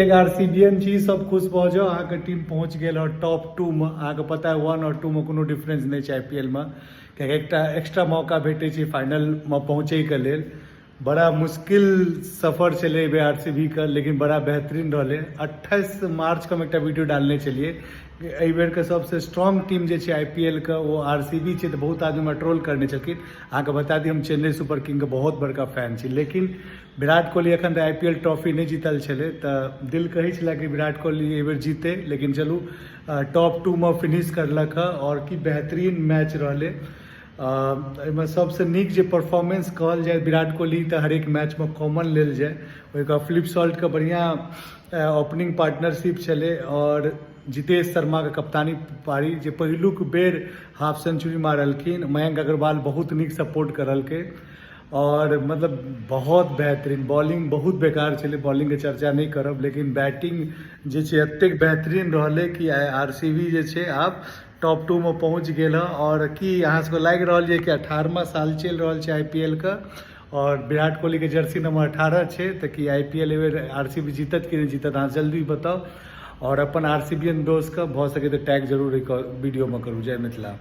एक आरसीबीएन छी, सब खुश भऽ जाउ। अहाँके टीम पहुँच गेल हँ टॉप 2 मे। अहाँके पता है, 1 आओर 2 मे कोनो डिफरेंस नहि छै आईपीएल मे, कियाकि एकटा एक्स्ट्रा मौका भेटै छै फाइनलमे पहुँचैके लेल। बड़ा मुश्किल सफर छलै एहि बेर आरसीबी के, लेकिन बड़ा बेहतरीन रहलै। 28 मार्चके हम एकटा वीडियो डालने छलियै, एहि बेरके सबसँ स्ट्रॉन्ग टीम जे छै आईपीएल के, ओ आरसीबी छै, तऽ बहुत आदमी हमरा ट्रोल करने छलखिन। अहाँके बता दी, हम चेन्नई सुपर किंगके बहुत बड़का फैन छी, लेकिन विराट कोहली एखन तऽ आईपीएल ट्रॉफी नहि जीतल छलै, तऽ दिल कहै छलै कि विराट कोहली एहि बेर जीतै। लेकिन चलू, टॉप 2 मे फिनिश करलक हँ। आओर की बेहतरीन मैच रहलै! एहिमे सबसँ नीक जे परफॉर्मेंस कहल जाय, विराट कोहली तऽ हरेक मैचमे कॉमन लेल जाय। ओहिके बाद फिलिप सॉल्टके बढ़िआँ ओपनिंग पार्टनरशिप छलै आओर जितेश शर्माके कप्तानी पारी, जे पहिलुक बेर हाफ सेंचुरी मारलखिन। मयंक अग्रवाल बहुत नीक सपोर्ट करलकै आओर मतलब बहुत बेहतरीन। बॉलिंग बहुत बेकार छलै, बॉलिंगके चर्चा नहि करब, लेकिन बैटिंग जे छै एतेक बेहतरीन रहलै कि आइ आरसीबी जे छै आब टॉप 2 मे पहुँच गेल हँ। आओर की अहाँ सबके लागि रहल यऽ कि 18वाँ साल चलि रहल छै आईपीएल के आओर विराट कोहलीके जर्सी नंबर 18 छै, तऽ की आईपीएल एहि बेर आरसीबी जीतत कि नहि जीतत? अहाँ जल्दी बताउ आओर अपन आरसीबीएन दोस्तके भऽ सकै तऽ टैग जरूर एहि वीडियोमे करू। जय मिथिला।